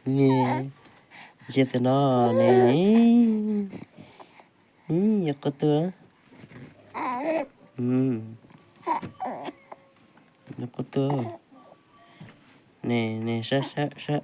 Nws, ntsia tus no ne, nws quaj tuag, nws quaj tuag, ne, ne, saib, saib, saib.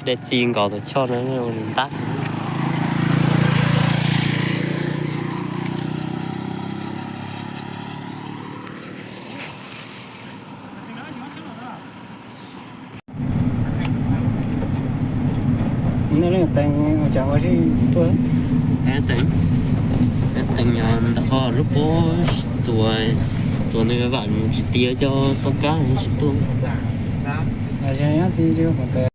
Dej txi nkaus tus choj no ntab. Nej leej teev ua cas ua sib tuaj? Teev, teev ntawm qhov lub pob txuas, txuas nws vam tsis tiav cov xo kab tsis tuaj. Nyob txi hov tas.